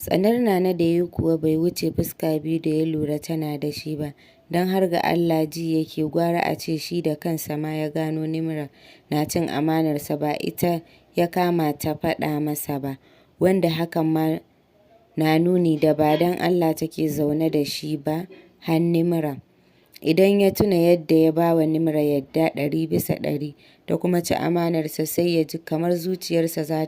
Tsanar Nana da ya yi kuwa bai wuce fuska biyu da ya lura tana da shi ba, don har ga Allah ji yake gwara a ce shi da kansa ma ya gano Nimra na cin amanarsa ba ita ya kama ta faɗa masa ba, wanda hakan ma na nuni da ba don Allah take zaune da shi ba har Nimra. Idan ya tuna yadda ya ba wa Nimra yadda 100%, ta kuma ci amanarsa sai ya ji kamar zuciyarsa za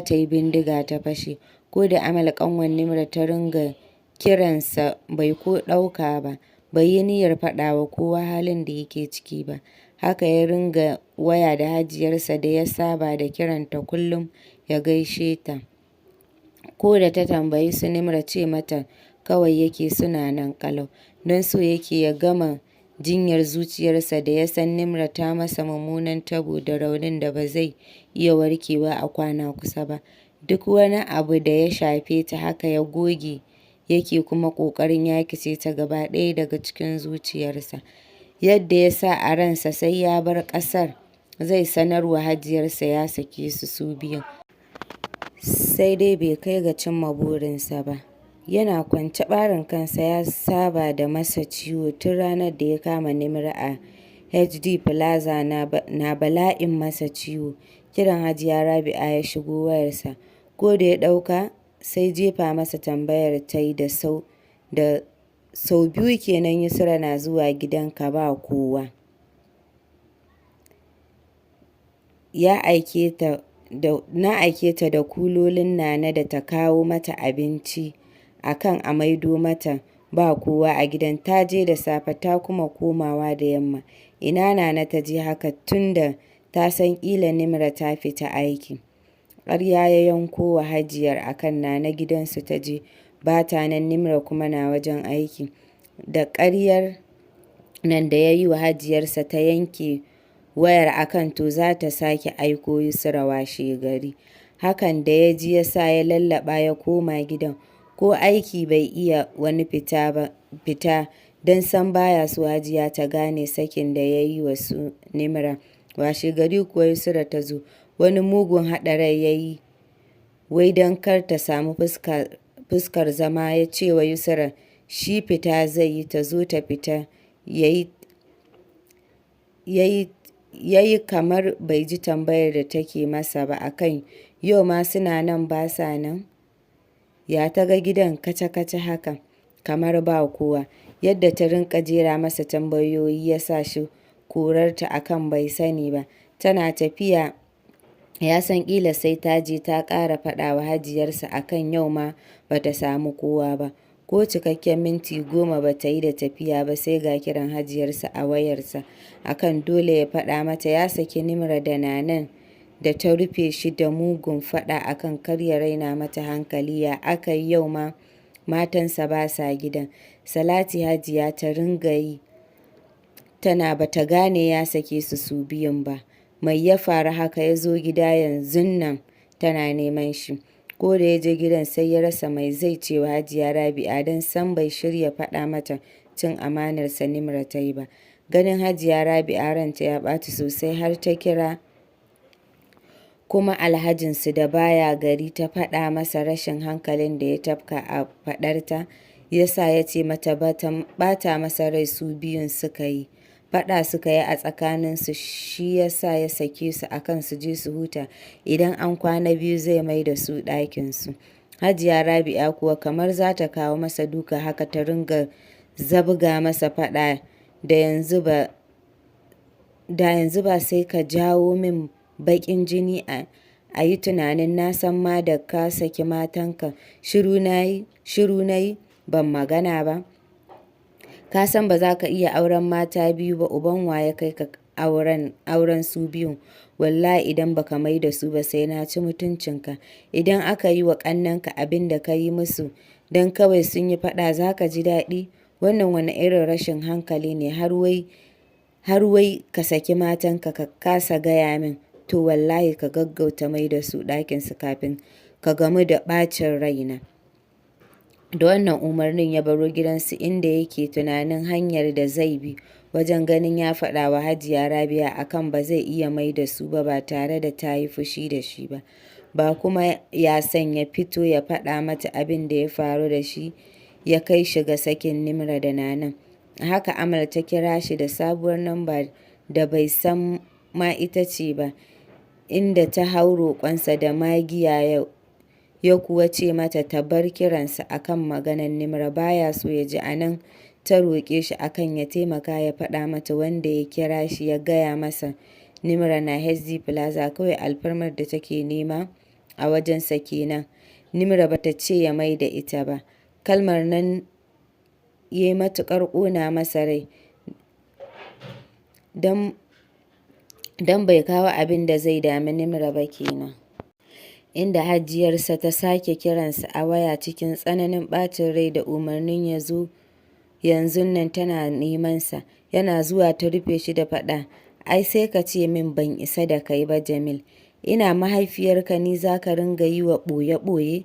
ta yi bindiga ta fashe. Ko da Amal ƙanwar Nimra ta ringa kiransa bai ko ɗauka ba, bai yi niyyar faɗa wa kowa halin da yake ciki ba. Haka ya ringa waya da Hajiyarsa da ya saba da kiranta kullum ya gaishe ta. Ko da ta tambayi su Nimra ce mata kawai yake suna nan ƙalau, don so yake ya gama jinyar zuciyarsa da ya san Nimra ta masa mummunan tabo da raunin da ba zai iya warkewa a kwana kusa ba. Duk wani abu da ya shafe ta haka ya goge yake kuma ƙoƙarin yakice ta gaba ɗaya daga cikin zuciyarsa. Yadda ya sa a ransa sai ya bar ƙasar zai sanar wa Hajiyarsa ya sake su su biyun. Sai dai bai kai ga cimma burinsa ba. Yana kwance ɓarin kansa ya saba da masa ciwo tun ranar da ya kama Nimra a HD Plaza na bala'in masa ciwo. Kiran Hajiya Rabi'a ya shigo wayarsa. Ko da ya ɗauka sai jefa masa tambayar ta yi da sau biyu kenan Yusra na zuwa gidanka ba kowa. Na aike ta da kulolin Nana da ta kawo mata abinci a kan a maido mata ba kowa a gidan ta je da safe ta kuma komawa da yamma. Ina Nana ta je haka tun da ta san ƙila Nimra ta fita aiki? Ƙarya ya yanko wa Hajiyar a kan Nana gidansu ta je ba ta nan Nimra kuma na wajen aiki. Da ƙaryar nan da ya yi wa Hajiyarsa ta yanke wayar a kan to za ta sake aiko Yusra washegari. Hakan da ya ji ya sa ya lallaɓa ya koma gidan. Ko aiki bai iya wani fita ba fita don sam ba ya so Hajiya ta gane sakin da ya yi wa su Nimra. Washegari kuwa Yusra ta zo, wani mugun haɗa rai ya yi wai don kar ta samu fuskar zama ya ce wa Yusra shi fita zai yi ta zo ta fita ya yi kamar bai ji tambayar da take masa ba a kan yau ma suna nan ba sa nan? Ya ta ga gidan kaca-kaca haka, kamar ba kowa? Yadda ta rinƙa jera masa tambayoyi ya sa shi korarta a kan bai sani ba. Tana tafiya ya san ƙila sai ta je ta ƙara faɗa wa Hajiyarsa a kan yau ma ba ta samu kowa ba. Ko cikakken minti 10 ba ta yi da tafiya ba sai ga kiran Hajiyarsa a wayarsa a kan dole ya faɗa mata ya saki Nimra da Nanan da ta rufe shi da mugun faɗa a kan kar ya raina mata hankali ya aka yi yau ma matansa ba sa gidan. Salati Hajiya ta ringa yi tana ba ta gane ya sake su su biyun ba. Mai ya faru haka ya zo gida yanzun nan tana neman shi. Ko da ya je gidan sai ya rasa mai zai ce wa Hajiya Rabi'a don sam bai shirya faɗa mata cin amanarsa Nimra ta yi ba. Ganin Hajiya Rabi'a ranta ya ɓaci sosai har ta kira kuma Alhajinsu da baya gari ta faɗa masa rashin hankalin da ya tafka a faɗarta, ya sa ya ce mata ɓata masa rai su biyun suka yi. Faɗa suka yi a tsakaninsu shi ya sa ya sake su a kan su je su huta idan an kwana biyu zai mai da su ɗakinsu. Hajiya Rabi'a kuwa kamar za ta kawo masa duka haka ta ringa zabga masa faɗa da yanzu ba sai ka jawo min baƙin jini a yi tunanin na san ma da ka saki matanka shiru na yi ban magana ba. Ka san ba za ka iya auren mata biyu ba uban wa ya kai ka auren su biyun? Wallahi idan ba ka mai da su ba sai na ci mutuncinka. Idan aka yi wa ƙannenka abin da ka yi musu don kawai sun yi faɗa za ka ji daɗi? Wannan wane irin rashin hankali ne har wai ka saki matanka ka kasa gaya min? To wallahi ka gaggauta mai da su ɗakinsu kafin ka gamu da ɓacin raina. Da wannan umarnin ya baro gidansu inda yake tunanin hanyar da zai bi wajen ganin ya faɗa wa Hajiya Rabi'a a kan ba zai iya mai da su ba ba tare da ta yi fushi da shi ba. Ba kuma ya son ya fito ya faɗa mata abin da ya faru da shi ya kai shi ga sakin Nimra da Nanan. A haka Amal ta kira shi da sabuwar namba da bai san ma ita ce ba, inda ta hau roƙonsa da magiya, ya kuwa ce mata ta bar kiransa a kan maganar Nimra, ba ya so ya ji. A nan ta roƙe shi a kan ya taimaka ya faɗa mata wanda ya kira shi ya gaya masa Nimra na HD Plaza, kawai alfarmar da take nema a wajensa kenan, Nimra ba ta ce ya mai da ita ba. Kalmar nan ya matuƙar ƙona masa rai don bai kawo abin da zai dami Nimra ba kenan. Inda Hajiyarsa ta sake kiransa a waya cikin tsananin ɓacin rai da umarnin ya zo yanzun nan tana nemansa. Yana zuwa ta rufe shi da faɗa, "Ai sai ka ce min ban isa da kai ba Jamil, ina mahaifiyarka ni za ka ringa yi wa ɓoye-ɓoye?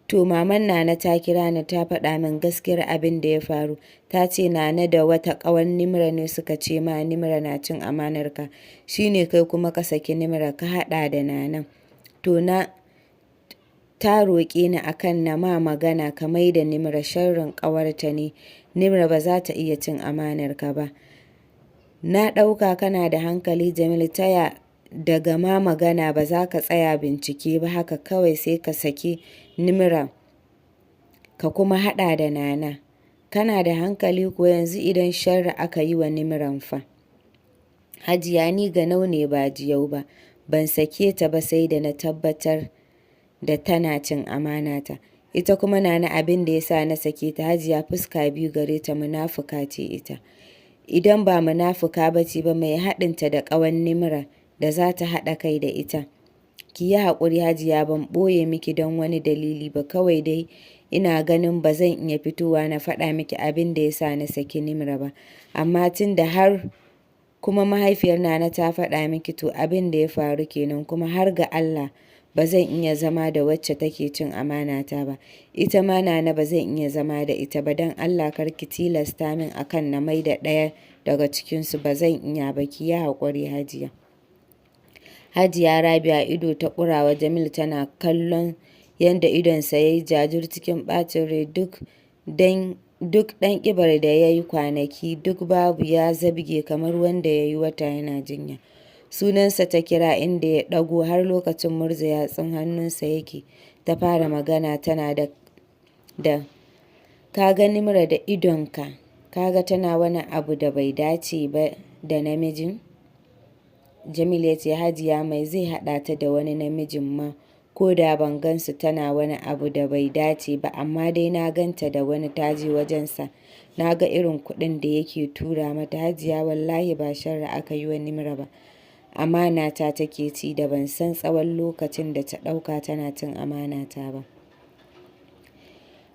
To maman Nana ta kira ni ta faɗa min gaskiyar abin da ya faru, ta ce Nana da wata ƙawar Nimra ne suka ce ma Nimra na cin amanarka, shi ne kai kuma ka saki Nimra ka haɗa da Nanan. To na ta roƙe ni akan na ma magana ka maida Nimra, sharrin ƙawarta ne, Nimra ba za ta iya cin amanarka ba. Na ɗauka kana da hankali Jamil, ta ya daga ma magana ba za ka tsaya bincike ba, haka kawai sai ka saki Nimra ka kuma haɗa da Nana? Kana da hankali kuwa? Yanzu idan sharri aka yi wa Nimran fa?" "Hajiya, ni ganau ne ba jiyau ba, ban sake ta ba sai da na tabbatar da tana cin amanata. Ita kuma Nana, abin da ya sa na sake ta, Hajiya, fuska biyu gare ta, munafuka ce ita. Idan ba munafuka ba ce ba, mai haɗinta da ƙawar Nimra da za ta haɗa kai da ita? Ki yi haƙuri Hajiya, ban ɓoye miki don wani dalili ba, kawai dai ina ganin ba zan iya fitowa na faɗa miki abin da ya sa na saki Nimra ba. Amma tun da har kuma mahaifiyar Nana ta faɗa miki, to abin da ya faru kenan, kuma har ga Allah ba zan iya zama da wacce take cin amanata ba. Ita ma Nana ba zan iya zama da ita ba. Don Allah kar ki tilasta min akan na maida ɗaya daga cikinsu, ba zan iya ba, ki yi haƙuri Hajiya." Hajiya Rabia ido ta ƙurawa Jamil tana kallon yadda idonsa ya yi jajir cikin ɓacin rai, duk ɗan ƙibar da ya yi kwanaki duk babu, ya zabge kamar wanda ya yi wata yana jinya. Sunansa ta kira, inda ya ɗago, har lokacin murza yatsun hannunsa yake, ta fara magana tana da "Ka ga Nimra da idonka, ka ga tana wani abu da bai dace ba da namijin?" Jamil ya ce, "Hajiya, mai zai haɗa ta da wani namijin ma? Ko da ban gansu tana wani abu da bai dace ba, amma dai na ganta da wani ta je wajensa. Na ga irin kuɗin da yake tura mata. Hajiya, wallahi ba sharri aka yi wa Nimra ba. Amanata take ci da ban san tsawon lokacin da ta ɗauka tana cin amanata ba."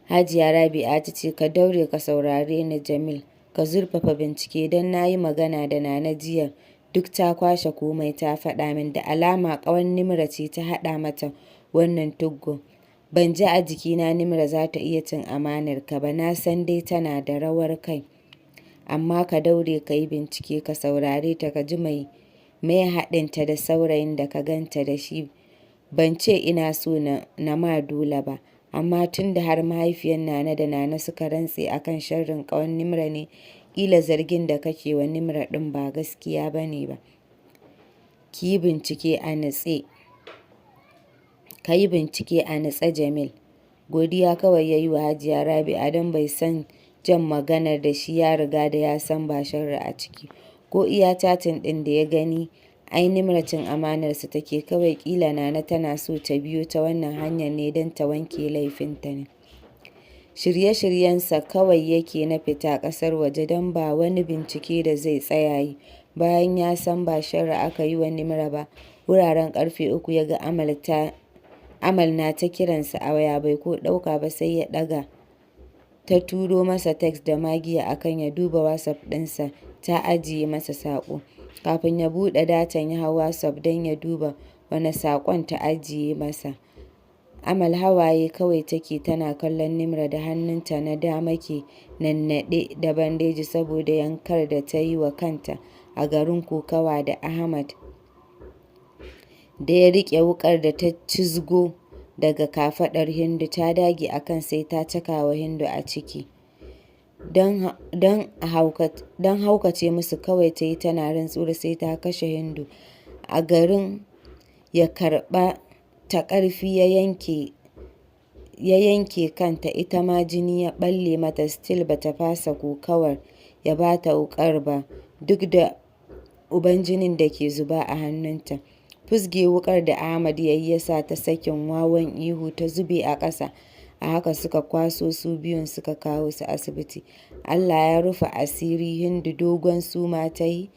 Hajiya Rabi'a ta ce, "Ka daure ka saurare ni Jamil, ka zurfafa bincike, don na yi magana da Nana jiya, duk ta kwashe komai ta faɗa min. Da alama ƙawar Nimra ce ta haɗa mata wannan tuggun. Ban ji a jikina Nimra za ta iya cin amanar ka ba, na san dai tana da rawar kai. Amma ka daure ka yi bincike, ka saurare ta ka ji mai me haɗinta da saurayin da ka ganta da shi. Ban ce ina so na ma dole ba, amma tun da har mahaifiyar Nana da Nana suka rantse a kan sharrin ƙawar Nimra ne, ƙila zargin da kake wa Nimra ɗin ba gaskiya ba ne ba. Ki yi bincike a nutse. Ka yi bincike a nutse Jamil." Godiya kawai ya yi wa Hajiya Rabi'a don bai son jan maganar da shi ya riga da ya san ba sharri a ciki. Ko iya chatting ɗin da ya gani, ai Nimra cin amanarsa take, kawai ƙila Nana tana so ta biyo ta wannan hanyar ne don ta wanke laifinta ne. Shirye-shiryensa kawai yake na fita ƙasar waje don ba wani bincike da zai tsaya yi bayan ya san ba sharri aka yi wa Nimra ba. Wuraren ƙarfe 3 ya ga Amal na ta kiransa a waya, bai ko ɗauka ba sai ya ɗaga ta turo masa text da magiya akan ya duba WhatsApp ɗinsa, ta ajiye masa saƙo. Kafin ya buɗe datan ya hau WhatsApp don ya duba wane saƙon ta ajiye masa. Amal hawaye kawai take tana kallon Nimra da hannunta na dama ke nannaɗe da bandeji saboda yankar da ta yi wa kanta a garin kokawa da Ahmad. Da ya riƙe wuƙar da ta cizgo daga kafaɗar Hindu, ta dage akan sai ta cakawa Hindu a ciki. Don haukace musu kawai ta yi tana rantsuwar sai ta kashe Hindu. A garin ya karɓa ta ƙarfi ya yanke kanta, ita ma jini ya ɓalle mata, still bata fasa kokawar ya bata wuƙar ba duk da uban jinin da ke zuba a hannunta. Fuzge wuƙar da Ahmad ya yi ya sa ta sakin wawan ihu ta zube a ƙasa. A haka suka kwaso su biyun suka kawo su asibiti. Allah ya rufa asiri, Hindu dogon suma ta yi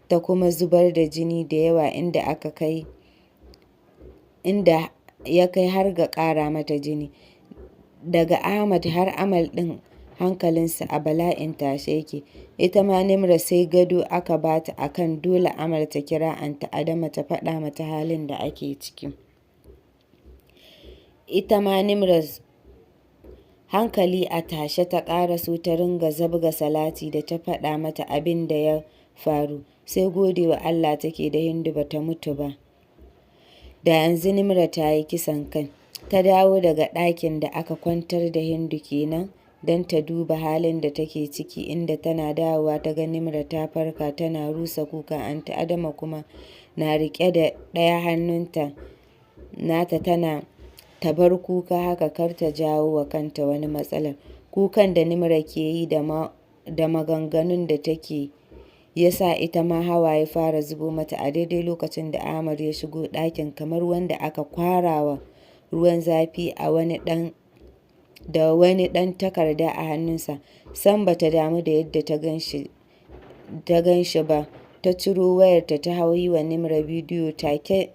ta kuma zubar da jini da yawa, inda ya kai har ga ƙara mata jini. Daga Ahmad har Amal ɗin hankalinsu a bala'in tashe yake. Ita ma Nimra sai gado aka bata akan dole Amal ta kira Anty Adama ta faɗa mata halin da ake ciki. Ita ma Nimra hankali a tashe ta ƙaraso ta ringa zabga salati da ta faɗa mata abin da ya faru. Sai gode wa Allah take da Hindu bata mutu ba. Da yanzu Nimra ta yi kisan kai. Ta dawo daga ɗakin da aka kwantar da Hindu kenan don ta duba halin da take ciki, inda tana dawowa ta ga Nimra ta farka tana rusa kuka, Anty Adama kuma na riƙe da ɗaya hannunta nata tana ta bar kuka haka kar ta jawo wa kanta wani matsalar. Kukan da Nimra ke yi da maganganun da take ya sa ita ma hawaye fara zubo mata, a daidai lokacin da Ahmad ya shigo ɗakin kamar wanda aka kwarawa ruwan zafi a wani ɗan da wani ɗan takarda a hannunsa. Sam bata damu da yadda ta gan shi ba, ta ciro wayarta ta hau yi wa Nimra bidiyo take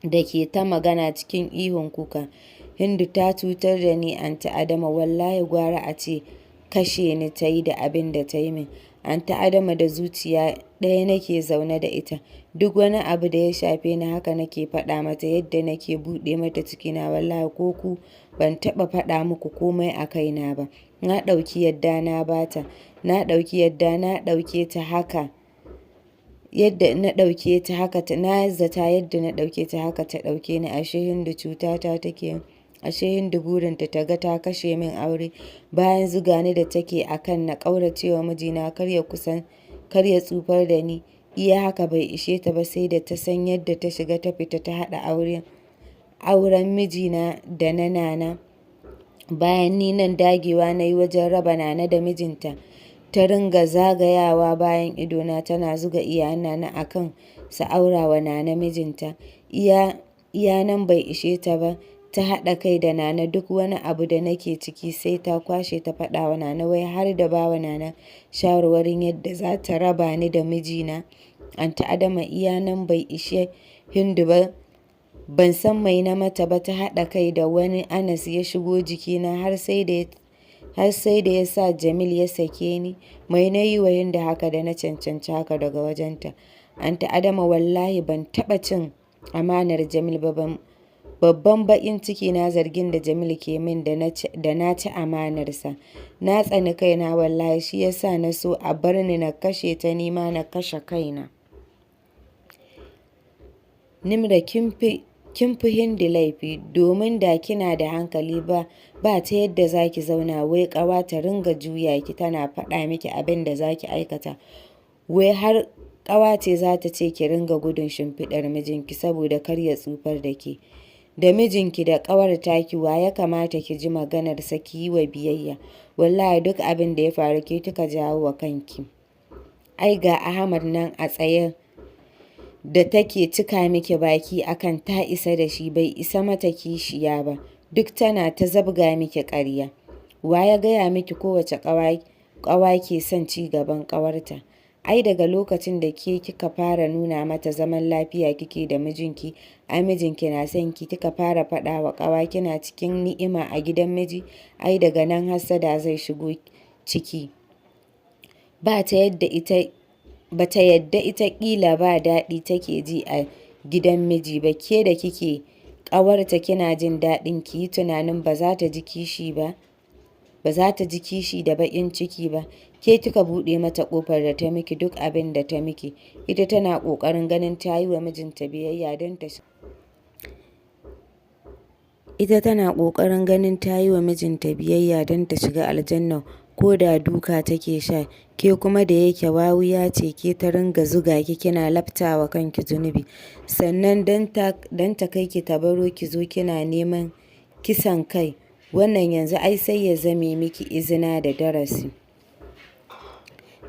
da ke ta magana cikin ihun kuka. "Hindu ta cutar da ni, Anty Adama, wallahi gwara a ce kashe ni ta yi da abin da ta yi min. Anty Adama, da zuciya ɗaya nake zaune da ita. Duk wani abu da ya shafe ni haka nake faɗa mata, yadda nake buɗe mata cikina, wallahi ko ku ban taɓa faɗa muku komai a kaina ba. Na ɗauki yadda na bata, na ɗauki yadda na ɗauke ta haka, yadda na ɗauke ta haka, na zata yadda na ɗauke ta haka ta ɗauke ni. Ashe Hindu cutata take, ashe Hindu burinta ta ga ta kashe min aure, bayan zuga ni da take akan na ƙaurace wa mijina kar ya kusan kar ya tsufar da ni. Iya haka bai ishe ta ba, sai da ta san yadda ta shiga ta fita ta haɗa auren mijina da na Nana. Bayan ni nan dagewa na yi wajen raba Nana da mijinta, ta ringa zagayawa bayan idona tana zuga iyayen Nana akan su aura wa Nana mijinta. Iya nan bai ishe ta ba, ta haɗa kai da Nana, duk wani abu da nake ciki sai ta kwashe ta faɗa wa Nana, wai har da bawa Nana shawarwarin yadda za ta raba ni da mijina. Anty Adama, iya nan bai ishe Hindu ba, ban san mai na mata ba, ta haɗa kai da wani Anas ya shigo jikina har sai da ya sa Jamil ya sake ni. Mai na yi wa Hindu haka da na cancanci haka daga wajenta? Anty Adama, wallahi ban taɓa cin amanar Jamil ba. Babban baƙin ciki na zargin da Jamil ke min da na ci amanarsa. Na tsani kaina wallahi, shi ya sa na so a bar ni na kashe ta, ni ma na kashe kaina. Nimra, kin fi Hindu laifi, domin da kina da hankali ba ta yadda za ki zauna wai ƙawa ta ringa juya ki tana faɗa miki abin da za ki aikata. Wai har ƙawa ce za ta ce ki ringa gudun shimfiɗar mijinki saboda kar ya tsufar da ke. Da mijinki da ƙawar taki, wa ya kamata ki ji maganarsa ki yi wa biyayya? Wallahi duk abin da ya faru ke kika jawo wa kanki. Ai ga Ahmad nan a tsaye da take cika miki baki akan ta isa da shi, bai isa mata kishiya ba. Duk tana ta zabga miki ƙarya. Wa ya gaya miki kowace ƙawa ke son ci gaban ƙawarta? Ai daga lokacin da ke kika fara nuna mata zaman lafiya kike da mijinki, ai mijinki na son ki, kika fara faɗa wa ƙawa kina cikin ni'ima a gidan miji, ai daga nan hassada zai shigo ciki. Ba ta yadda ita ƙila ba daɗi take ji a gidan miji ba, ke da kike ƙawarta kina jin daɗin, ki yi tunanin ba za ta ji kishi ba? Ba za ta ji kishi da baƙin ciki ba? Ke kika buɗe mata ƙofar da ta miki duk abin da ta miki. Ita tana ƙoƙarin ganin ta yi wa mijinta biyayya don ta Ita tana ƙoƙarin ganin ta yi wa mijinta biyayya don ta shiga Aljanna ko da duka take sha, ke kuma da yake wawiya ce ke ta ringa zuga ki kina lafta wa kanki zunubi, sannan don ta kai ki ta baro ki zo kina neman kisan kai, wannan yanzu ai sai ya zame miki izina da darasi.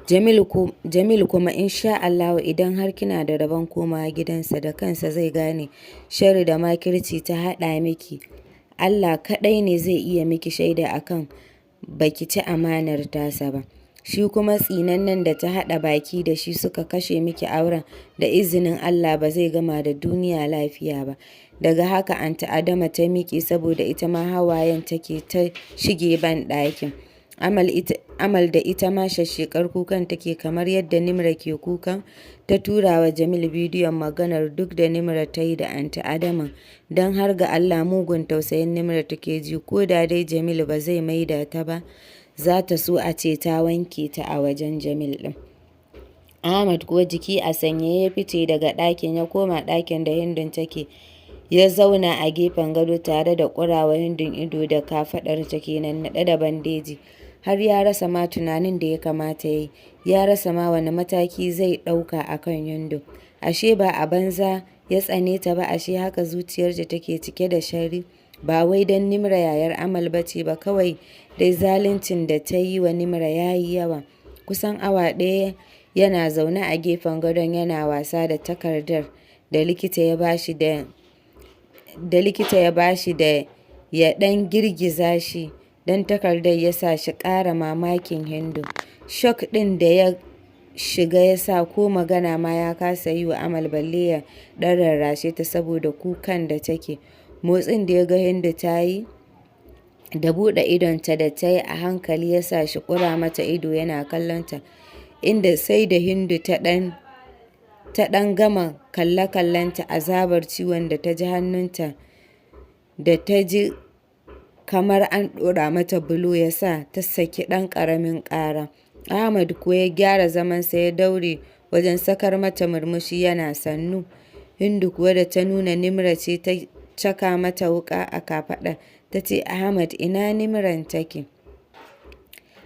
Jamil kuma in sha Allahu idan har kina da rabon komawa gidansa da kansa zai gane sharri da makirci ta haɗa miki. Allah kaɗai ne zai iya miki shaida a kan ba ki ci amanar tasa ba. Shi kuma tsinannen da ta haɗa baki da shi suka kashe miki auren, da izinin Allah ba zai gama da duniya lafiya ba. Daga haka Anty Adama ta miƙe saboda ita ma hawayen take ta shige banɗakin. Amal da ita ma shashshekar kukan take kamar yadda Nimra ke kukan, ta tura wa Jamil bidiyon maganar duk da Nimra ta yi da Anty Adaman, don har ga Allah mugun tausayin Nimra take ji, ko da dai Jamil ba zai maida ta ba, za ta so a ce ta wanke ta a wajen Jamil ɗin. Ahmad kuwa jiki a sanyaye ya fice daga ɗakin ya koma ɗakin da Hindun take, ya zauna a gefen gado tare da ƙurawa Hindun ido da kafaɗarta ke nannaɗe da bandeji. Har ya rasa ma tunanin da ya kamata ya yi, ya rasa ma wane mataki zai ɗauka a kan Hindu. Ashe ba a banza ya tsane ta ba, ashe haka zuciyarta take cike da sharri. Ba wai don Nimra yayar Amal ba ce ba, kawai dai zaluncin da ta yi wa Nimra ya yi yawa. Kusan awa ɗaya yana zaune a gefen gadon yana wasa da takardar da likita ya bashi da da likita ya bashi da ya ɗan girgiza shi don takardar ya sa shi ƙara mamakin Hindu. Shock ɗin da ya shiga ya sa ko magana ma ya kasa yi wa Amal balle ya ɗan rarrashe ta saboda kukan da take. Motsin da ya ga Hindu ta yi da buɗe idonta da ta yi a hankali ya sa shi ƙura mata ido yana kallonta, inda sai da Hindu ta ɗan gama kalle-kallenta azabar ciwon da ta ji hannunta da ta ji kamar an ɗora mata bulo ya sa ta saki ɗan ƙaramin ƙara. Ahmad kuwa ya gyara zamansa ya daure wajen sakar mata murmushi yana sannu. Hindu kuwa da ta nuna Nimra ce ta caka mata wuƙa a kafaɗa ta ce, Ahmad, ina Nimran take?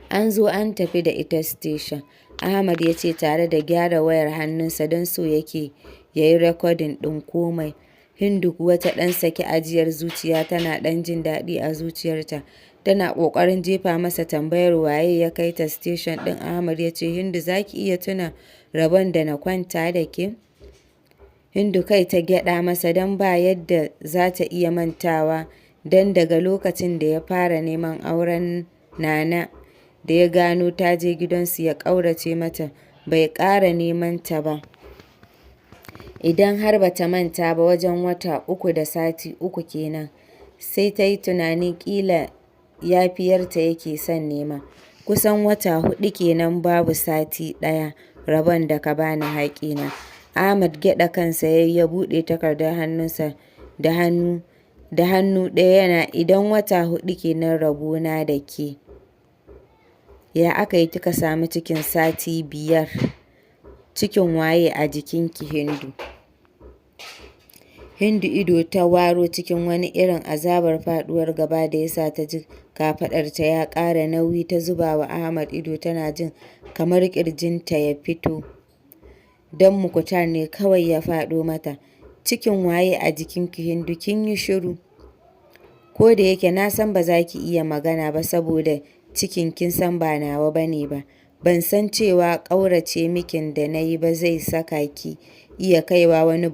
An zo an tafi da ita station. Ahmad ya ce tare da gyara wayar hannunsa don so yake ya yi recording ɗin komai. Hindu kuwa ta ɗan saki ajiyar zuciya tana ɗan jin daɗi a zuciyarta. Tana ƙoƙarin jefa masa tambayar waye ya kai ta station ɗin, Ahmad ya ce, Hindu, za ki iya tuna rabon da na kwanta da ke? Hindu kai ta gyaɗa masa don ba yadda za ta iya mantawa, don daga lokacin da ya fara neman auren Nana da ya gano ta je gidansu ya ƙaurace mata, bai ƙara neman ta ba. Idan har ba ta manta ba, wajen wata 3 da sati 3 kenan. Sai ta yi tunanin ƙila yafiyarta yake son nema. Kusan wata 4 kenan babu sati ɗaya rabon da ka bani haƙƙina. Ahmad gyaɗa kansa ya yi ya buɗe takardar hannunsa da hannu ɗaya yana, idan wata 4 kenan rabona da ke, ya aka yi kika samu cikin sati 5? Cikin waye a jikinki, Hindu? Hindu ido ta waro cikin wani irin azabar faɗuwar gaba da ya sa ta ji kafaɗarta ya ƙara nauyi, ta zuba wa Ahmad ido tana jin kamar ƙirjinta ya fito. Don Muktar ne kawai ya faɗo mata. Cikin waye a jikinki, Hindu? Kin yi shiru. Ko da yake na san ba za ki iya magana ba saboda cikin kin san ba nawa ba ne ba. Ban san cewa ƙaurace mikin da na yi ba zai saka ki iya kaiwa wani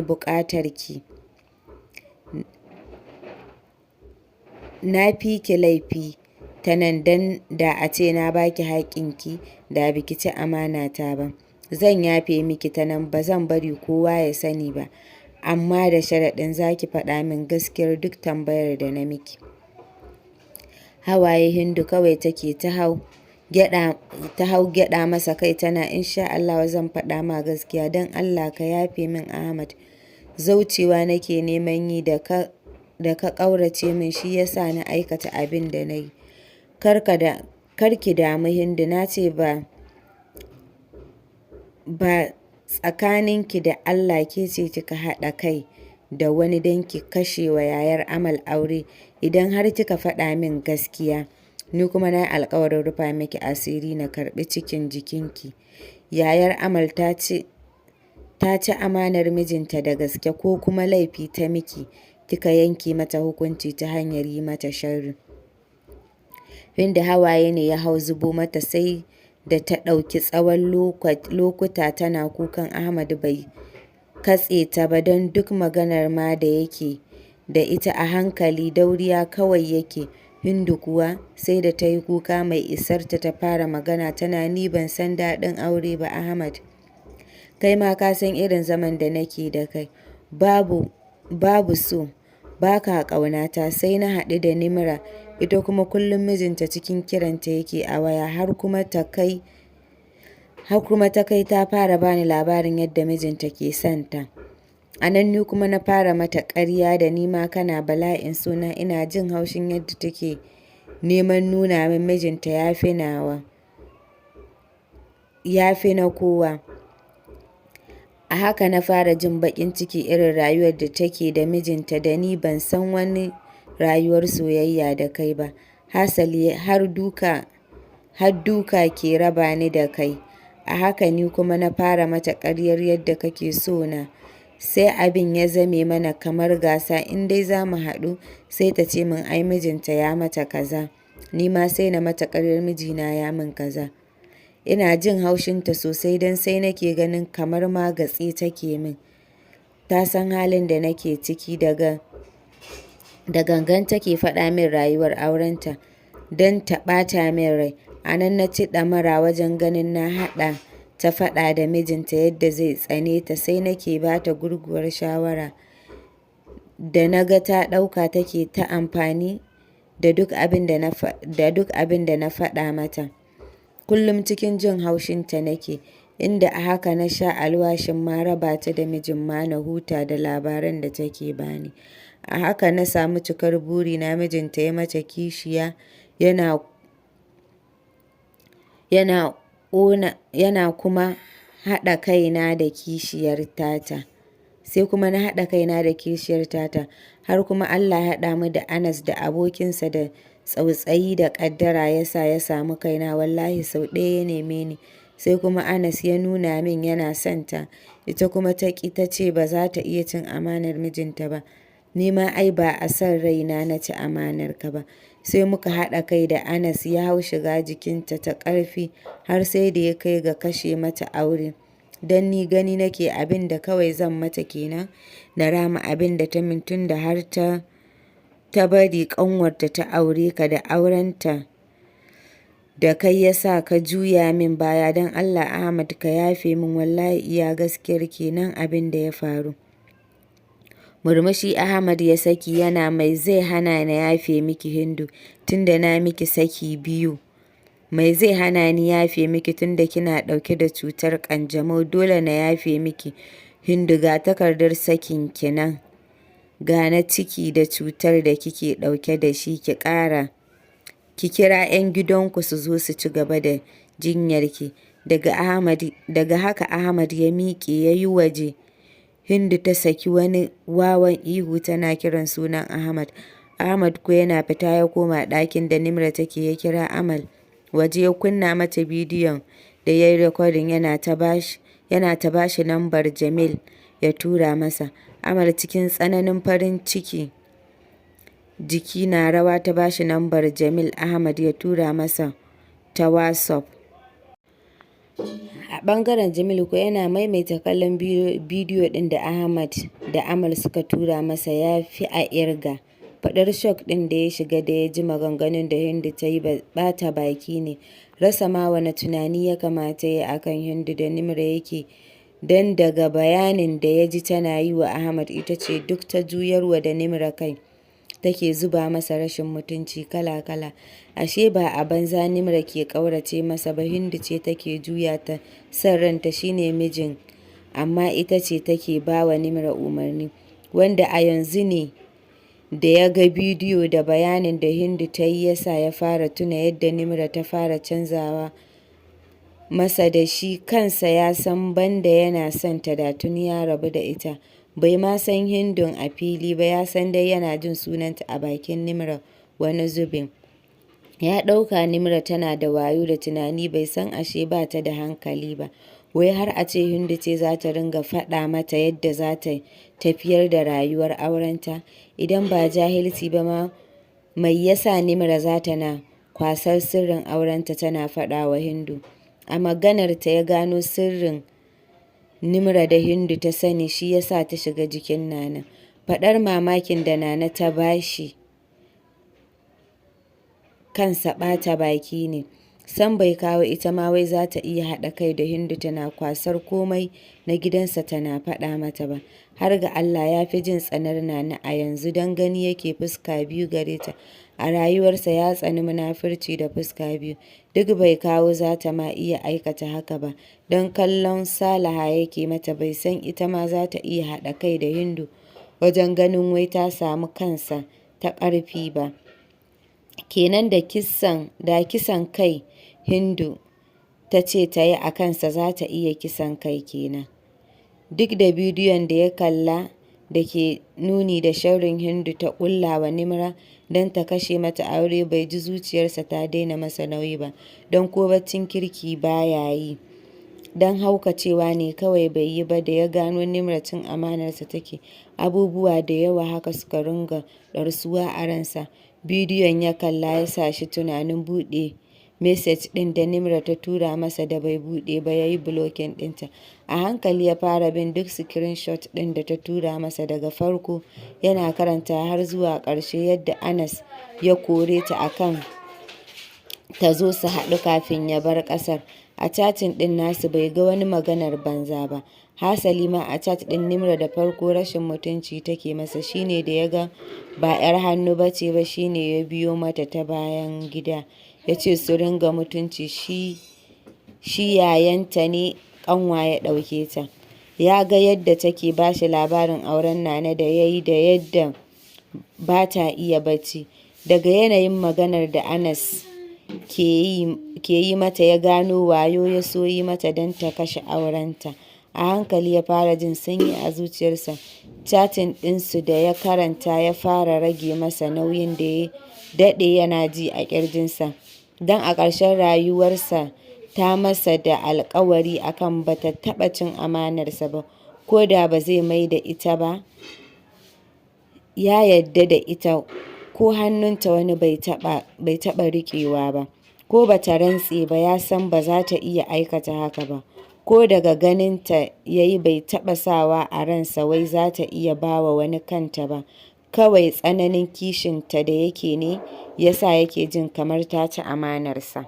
buƙatar ki. Na fi ki laifi ta nan, don da a ce na baki haƙƙinki da baki ci amanata ba. Zan yafe miki ta nan, ba zan bari kowa ya sani ba. Amma da sharaɗin za ki faɗa min gaskiyar duk tambayar da na miki. Hawaye Hindu kawai take ta hau gyaɗa masa kai tana, insha Allahu zan faɗa ma gaskiya, don Allah ka yafe min Ahmad. Zaucewa nake neman yi da ka ƙaurace min, shi ya sa na aikata abin da na yi. Kar ki damu Hindu, na ce ba tsakaninki da Allah ke ce kika haɗa kai da wani don ki kashewa yayar Amal aure. Idan har kika faɗa min gaskiya, ni kuma na yi alƙawarin rufa miki asiri na karɓi cikin jikinki. Yayar Amal ta ci amanar mijinta da gaske ko kuma laifi ta miki kika yanke mata hukunci ta hanyar yi mata sharri? Hindu hawaye ne ya hau zubo mata sai da ta ɗauki tsawon lokuta tana kukan. Ahmad bai katse ta ba don duk maganar ma da yake da ita a hankali dauriya kawai yake. Hindu kuwa sai da ta yi kuka mai isarta ta fara magana tana, ni ban san daɗin aure ba Ahmad. Kai ma ka san irin zaman da nake da kai. Babu so, ba ka ƙaunata, sai na haɗu da Nimra, ita kuma kullum mijinta cikin kiranta yake a waya, har kuma ta kai ta fara bani labarin yadda mijinta ke son ta. A nan ni kuma na fara mata ƙarya da nima kana bala'in sona. Ina jin haushin yadda take neman nuna min mijinta ya fi nawa, ya fi na kowa. A haka na fara jin baƙin ciki irin rayuwar da take da mijinta da ni ban san wani rayuwar soyayya da kai ba. Hasali har duka ke raba ni da kai. A haka ni kuma na fara mata ƙaryar yadda kake so na. Sai abin ya zame mana kamar gasa, in dai za mu haɗu sai ta ce min ai mijinta ya mata kaza, ni ma sai na mata ƙaryar mijina ya min kaza. Ina jin haushinta sosai don sai nake ganin kamar ma gatse take min. Ta san halin da nake ciki, da gangan take faɗa min rayuwar aurenta don ta ɓata min rai. A nan na ci ɗamara wajen ganin na haɗa ta faɗa da mijinta yadda zai tsane ta, sai nake ba ta gurguwar shawara da na ga ta ɗauka take ta amfani da duk abin da na faɗa mata. Kullum cikin jin haushinta nake, inda a haka na sha alwashin ma raba ta da mijin ma na huta da labaran da take bani. A haka na samu cikar burina, mijinta ya mata kishiya, yana kuma haɗa kaina da kishiyar tata. Sai kuma na haɗa kaina da kishiyar tata, har kuma Allah ya haɗa mu da Anas da abokinsa da tsautsayi da ƙaddara ya sa ya samu kaina. Wallahi sau ɗaya ya neme ni, sai kuma Anas ya nuna min yana son ta, ita kuma ta ƙi, ta ce ba za ta iya cin amanar mijinta ba. Ni ma ai ba a son raina na ci amanar ka ba. Sai muka haɗa kai da Anas ya hau shiga jikinta ta ƙarfi har sai da ya kai ga kashe mata aure. Don ni gani nake abin da kawai zan mata kenan na rama abin da ta min, tun da har ta bari ƙanwarta ta aure ka, da aurenta da kai ya sa ka juya min baya. Don Allah Ahmad ka yafe min, wallahi iya gaskiyar kenan abin da ya faru. Murmushi Ahmad ya saki yana mai, zai hana na yafe miki Hindu tunda na miki saki biyu? Mai zai hana ni yafe miki tunda kina ɗauke da cutar ƙanjamau? Dole na yafe miki Hindu, ga takardar sakin ki nan, ga na ciki da cutar da kike ɗauke da shi, ki ƙara ki kira 'yan gidanku su zo su ci gaba da jinyarki. Daga haka Ahmad ya miƙe ya yi waje. Hindu ta saki wani wawan ihu tana kiran sunan Ahmad. Ahmad ko yana fita ya koma ɗakin da Nimra take, ya kira Amal waje ya kunna mata bidiyon da ya yi rikodin, yana ta bashi lambar Jamil ya tura masa. Amal cikin tsananin farin ciki, jiki na rawa, ta bashi lambar Jamil. Ahmad ya tura masa ta WhatsApp. A ɓangaren Jamil kuwa, yana maimaita kallon bidiyo ɗin da Ahmad da Amal suka tura masa ya fi a ƙirga. Faɗar shock ɗin da ya shiga da ya ji maganganun da Hindu ta yi ɓata baki ne. Rasa ma wane tunani ya kamata ya yi a kan Hindu da Nimra yake, don daga bayanin da ya ji tana yi wa Ahmad, ita ce duk ta juyarwa da Nimra kai, take zuba masa rashin mutunci kala-kala. Ashe ba a banza Nimra ke ƙaurace masa ba, Hindu ce take juya ta son ranta. Shi ne mijin amma ita ce take ba wa Nimra umarni, wanda a yanzu ne Da ya ga bidiyo da bayanin da Hindu ta yi ya sa ya fara tuna yadda Nimra ta fara canzawa masa da shi kansa ya san banda yana son ta da tuni ya rabu da ita. Bai ma san Hindun a fili ba, ya san dai yana jin sunanta a bakin Nimra wani zubin. Ya ɗauka Nimra tana da wayo da tunani, bai san ashe ba ta da hankali ba. Wai har a ce Hindu ce za ta ringa faɗa mata yadda za ta tafiyar da rayuwar aurenta? Idan ba jahilci ba ma mai ya sa Nimra za ta na kwasar sirrin aurenta tana faɗa wa Hindu? A maganarta ya gano sirrin Nimra da Hindu ta sani shi ya sa ta shiga jikin Nana. Faɗar mamakin da Nana ta ba shi kansa ɓata baki ne. Sam bai kawo ita ma wai za ta iya haɗa kai da Hindu tana kwasar komai na gidansa tana faɗa mata ba. Har ga Allah ya fi jin tsanar Nana a yanzu, don gani yake fuska biyu gare ta. A rayuwarsa ya tsani munafurci da fuska biyu. Duk bai kawo za ta ma iya aikata haka ba, don kallon Salaha yake mata, bai san ita ma za ta iya haɗa kai da Hindu wajen ganin wai ta samu kansa ta ƙarfi ba. Kenan da kisan kai Hindu ta ce ta yi a kansa za ta iya kisan kai kenan. Duk da bidiyon da ya kalla da ke nuni da sharrin Hindu ta ƙulla wa Nimra don ta kashe mata aure, bai ji zuciyarsa ta daina masa nauyi ba, don ko baccin kirki ba ya yi. Don haukacewa ne kawai bai yi ba da ya gano Nimra cin amanarsa take. Abubuwa da yawa haka suka ringa ɗarsuwa a ransa. Bidiyon ya kalla ya sa shi tunanin buɗe message ɗin da Nimra ta tura masa da bai buɗe ba ya yi blocking ɗinta. A hankali ya fara bin duk screenshot ɗin da ta tura masa daga farko yana karantawa har zuwa ƙarshe, yadda Anas ya kore ta akan ta zo su haɗu kafin ya bar ƙasar. A chatting ɗin nasu bai ga wani maganar banza ba. Hasali ma a chat ɗin Nimra da farko rashin mutunci take masa, shine da ya ga ba 'yar hannu ba ce ba shine ya biyo mata ta bayan gida ya ce su ringa mutunci, shi yayanta ne, ƙanwa ya ɗauke ta. Ya ga yadda take ba shi labarin auren Nana da ya yi da yadda ba ta iya bacci. Daga yanayin maganar da Anas ke yi mata ya gano wayo ya so yi mata don ta kashe aurenta. A hankali ya fara jin sanyi a zuciyarsa. Chatting ɗinsu da ya karanta ya fara rage masa nauyin da ya daɗe yana ji a ƙirjinsa. Don a ƙarshen rayuwarsa ta masa da alƙawari akan ba ta taɓa cin amanarsa ba, ko da ba zai mai da ita ba, ya yadda da ita, ko hannunta wani bai taɓa riƙewa ba. Ko ba ta rantse ba, ya san ba za ta iya aikata haka ba. Ko daga ganinta ya yi bai taɓa sawa a ransa wai za ta iya ba wa wani kanta ba. Kawai tsananin kishinta da yake ne ya sa yake jin kamar ta ci amanarsa.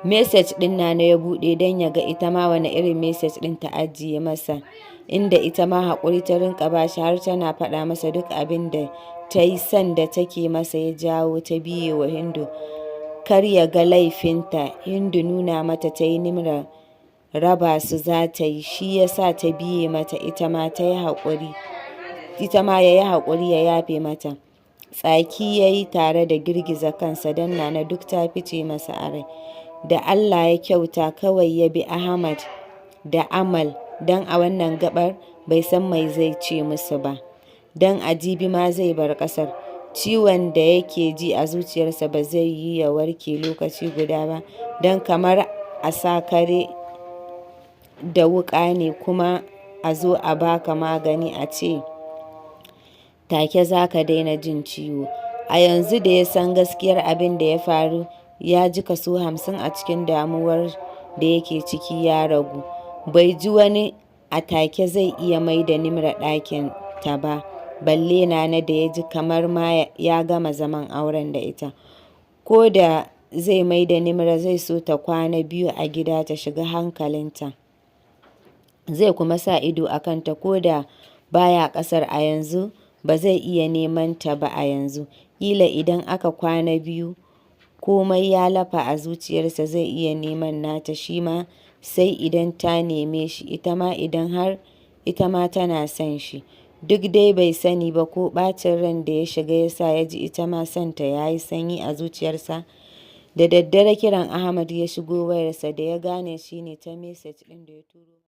Message ɗin Nana ya buɗe don ya ga ita ma wani irin message ɗin ta ajiye masa, inda ita ma haƙuri ta rinƙa ba shi har tana faɗa masa duk abin da ta yi sanda take masa ya jawo ta biye wa Hindu. Kar ya ga laifinta, Hindu nuna mata ta yi Nimra raba su za ta yi, shi ya sa ta biye mata, ita ma ya yi haƙuri ya yafe mata. Tsaki ya yi tare da girgiza kansa, don Nana duk ta fice masa a rai. Da Allah ya kyauta kawai ya bi Ahmad da Amal, don a wannan gaɓar bai san mai zai ce musu ba. Don a jibi ma zai bar ƙasar. Ciwon da yake ji a zuciyarsa ba zai yi ya warke lokaci guda ba, don kamar a sa kare da wuƙa ne kuma a zo a baka magani a ce take za ka daina jin ciwo. A yanzu da ya san gaskiyar abin da ya faru, ya ji kaso 50 a cikin damuwar da yake ciki ya ragu. Bai ji wani a take zai iya mai da Nimra ɗakin ta ba, balle Nana da ya ji kamar ma ya gama zaman auren da ita. Ko da zai mai da Nimra, zai so ta kwana biyu a gida ta shiga hankalinta. Zai kuma sa ido a kanta ko da baya ƙasar a yanzu, ba zai iya neman ta ba a yanzu. Ƙila idan aka kwana biyu komai ya lafa a zuciyarsa zai iya neman nata, shi ma sai idan ta neme shi, ita ma idan har ita ma tana son shi. Duk dai bai sani ba ko ɓacin ran da ya shiga ya sa ya ji ita ma sonta ya yi sanyi a zuciyarsa. Da daddare kiran Ahmad ya shigo wayarsa, da ya gane shi ne ta message ɗin da ya turo.